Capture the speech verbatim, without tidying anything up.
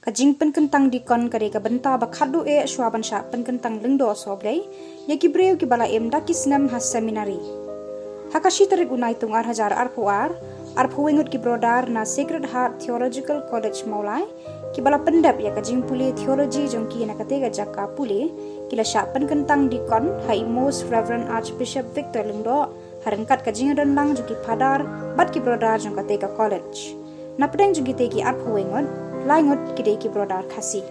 Ka jingpynkyntang dikon ka dei ka bynta ba khatduh eh shwa ban shah pynkyntang lyngdoh sohblei ïa ki briew kiba la im da ki snem ha seminari. Ha ka shi tarik u Naitung arhajar arphew ar, arphew wei ngut ki brodar na Sacred Heart Theological College Mawlai, kiba la pyndep ïa ka jingpule theology jong ki na katei ka jaka pule, ki la shah pynkyntang dikon ha i Most Reverend Archbishop Victor Lyngdoh, ha ryngkat ka jingdonlang jong ki phadar bad ki brodar jong katei ka college. Na pdeng jong kitei ki arphew wei ngut, lai ngut ki dei ki brodar Khasi.